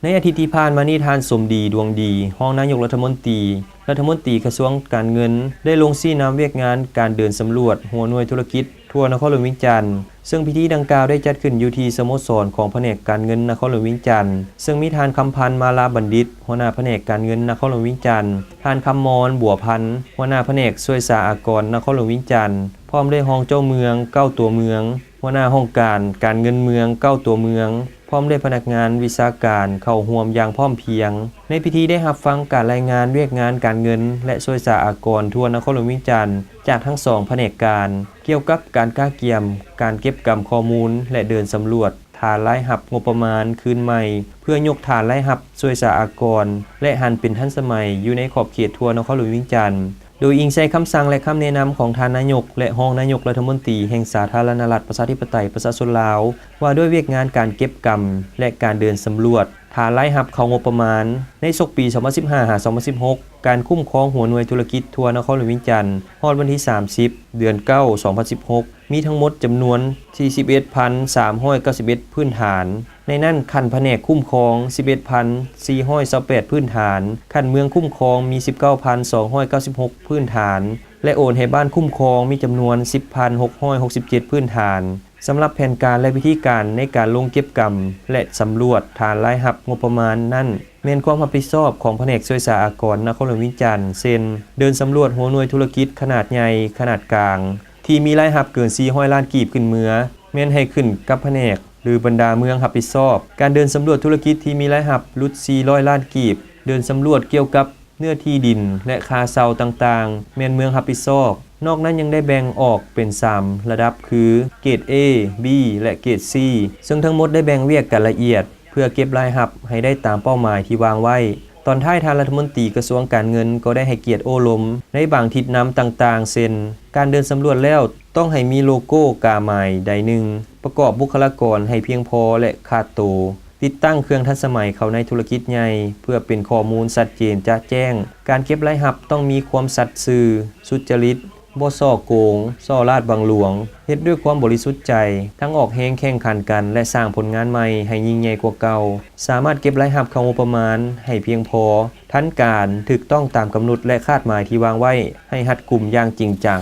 ໃນອາທິດທີ່ຜ່ານມານີ້, ທ່ານ ສົມດີ ດວງດີ ຮອງນາຍົກລັດຖະມົນຕີ, ລັດຖະມົນຕີກະຊວງການເງິນ ໄດ້ລົງຊີ້ນຳວຽກງານການເດີນສຳຫຼວດຫົວໜ່ວຍທຸລະກິດທົ່ວນະຄອນຫຼວງວຽງຈັນ, ເຊິ່ງພິທີດັ່ງກ່າວໄດ້ຈັດຂຶ້ນຢູ່ທີ່ສະໂມສອນຂອງພະແນກການເງິນນະຄອນຫຼວງວຽງຈັນ, ເຊິ່ງມີທ່ານ ຄຳພັນ ມາລາບັນດິດ ຫົວໜ້າພະແນກການເງິນນະຄອນຫຼວງວຽງຈັນ, ທ່ານ ຄຳມອນ ບົວພັນ ຫົວໜ້າພະແນກສ່ວຍສາອາກອນນະຄອນຫຼວງວຽງຈັນ, ພ້ອມດ້ວຍຮອງເຈົ້າເມືອງເກົ້າຕົວເມືອງ, ຫົວໜ້າຫ້ອງການການເງິນເມືອງເກົ້າຕົວເມືອງ, ພ້ອມດ້ວຍພະນັກງານວິຊາການເຂົ້າຮ່ວມຢ່າງພ້ອມພຽງ. ໃນພິທີໄດ້ຮັບຟັງການລາຍງານວຽກງານການເງິນ ແລະ ສ່ວຍສາອາກອນທົ່ວນະຄອນຫຼວງວຽງຈັນ ຈາກທັງສອງພະແນກການ ກ່ຽວກັບການກະກຽມ, ການເກັບກຳຂໍ້ມູນ ແລະ ເດີນສຳຫຼວດຖານລາຍຮັບງົບປະມານຄືນໃໝ່ ເພື່ອຍົກຖານລາຍຮັບສ່ວຍສາອາກອນ ແລະ ຫັນເປັນທັນສະໄໝຢູ່ໃນຂອບເຂດທົ່ວນະຄອນຫຼວງວຽງຈັນ. ໂດຍອີງໃສ່ຄຳສັ່ງ ແລະ ຄຳແນະນຳຂອງທ່ານນາຍົກ ແລະ ຮອງນາຍົກລັດຖະມົນຕີແຫ່ງສາທາລະນະລັດປະຊາທິປະໄຕປະຊາຊົນລາວ ວ່າດ້ວຍວຽກງານການເກັບກຳ ແລະ ການເດີນສຳຫຼວດຖານລາຍຮັບເຂົ້າງົບປະມານໃນສົກປີສອງພັນສິບຫ້າຫາສອງພັນສິບຫົກ ການຄຸ້ມຄອງຫົວໜ່ວຍທຸລະກິດທົ່ວນະຄອນຫຼວງວຽງຈັນ ຮອດວັນທີສາມສິບ ເດືອນເກົ້າ ສອງພັນສິບຫົກ ມີທັງໝົດຈຳນວນສີ່ສິບເອັດພັນສາມຮ້ອຍເກົ້າສິບເອັດພື້ນຖານ. ໃນນັ້ນ, ຂັ້ນພະແນກຄຸ້ມຄອງສິບເອັດພັນສີ່ຮ້ອຍຊາວແປດພື້ນຖານ, ຂັ້ນເມືອງຄຸ້ມຄອງມີສິບເກົ້າພັນສອງຮ້ອຍເກົ້າສິບຫົກພື້ນຖານ ແລະ ໂອນໃຫ້ບ້ານຄຸ້ມຄອງມີຈຳນວນສິບພັນຫົກຮ້ອຍຫົກສິບເຈັດພື້ນຖານ. ສຳລັບແຜນການ ແລະ ວິທີການໃນການລົງເກັບກຳ ແລະ ສຳຫຼວດຖານລາຍຮັບງົບປະມານນັ້ນ ແມ່ນຄວາມຮັບຜິດຊອບຂອງພະແນກສ່ວຍສາອາກອນນະຄອນຫຼວງວຽງຈັນ ເຊັ່ນ ເດີນສຳຫຼວດຫົວໜ່ວຍທຸລະກິດຂະໜາດໃຫຍ່, ຂະໜາດກາງ ທີ່ມີລາຍຮັບເກີນສີ່ຮ້ອຍລ້ານກີບຂຶ້ນເມືອ ແມ່ນໃຫ້ຂຶ້ນກັບພະແນກ ຫຼື ບັນດາເມືອງຮັບຜິດຊອບ. ການເດີນສຳຫຼວດທຸລະກິດທີ່ມີລາຍຮັບຫຼຸດສີ່ຮ້ອຍລ້ານກີບ, ເດີນສຳຫຼວດກ່ຽວກັບເນື້ອທີ່ດິນ ແລະ ຄ່າເຊົ່າຕ່າງໆ ແມ່ນເມືອງຮັບຜິດຊອບ. ນອກນັ້ນຍັງໄດ້ແບ່ງອອກເປັນສາມລະດັບ ຄື ເກຣດ A, B ແລະ ເກຣດ C ເຊິ່ງທັງໝົດໄດ້ແບ່ງວຽກກັນລະອຽດ ເພື່ອເກັບລາຍຮັບໃຫ້ໄດ້ຕາມເປົ້າໝາຍທີ່ວາງໄວ້. ຕອນທ້າຍ, ທ່ານລັດຖະມົນຕີກະຊວງການເງິນກໍໄດ້ໃຫ້ກຽດໂອ້ລົມໃນບາງທິດນຳຕ່າງໆ ເຊັ່ນ ການເດີນສຳຫຼວດແລ້ວຕ້ອງໃຫ້ມີໂລໂກ້ກາໝາຍໃດໜຶ່ງ, ປະກອບບຸກຄະລາກອນໃຫ້ພຽງພໍ ແລະ ຂາດໂຕ, ຕິດຕັ້ງເຄື່ອງທັນສະໄໝເຂົ້າໃນທຸລະກິດໃຫຍ່ ເພື່ອເປັນຂໍ້ມູນຊັດເຈນຈະແຈ້ງ, ການເກັບລາຍຮັບຕ້ອງມີຄວາມສັດຊື່, ສຸດຈະລິດ, ບໍ່ສໍ້ໂກງ, ສໍ້ລາດບັງຫຼວງ, ເຮັດດ້ວຍຄວາມບໍລິສຸດໃຈ, ທັງອອກແຮງແຂ່ງຂັນກັນ ແລະ ສ້າງຜົນງານໃໝ່ໃຫ້ຍິ່ງໃຫຍ່ກວ່າເກົ່າ, ສາມາດເກັບລາຍຮັບເຂົ້າງົບປະມານໃຫ້ພຽງພໍ, ທັນການ, ຖືກຕ້ອງຕາມກຳນົດ ແລະ ຄາດໝາຍທີ່ວາງໄວ້ໃຫ້ຮັດກຸມຢ່າງຈິງຈັງ.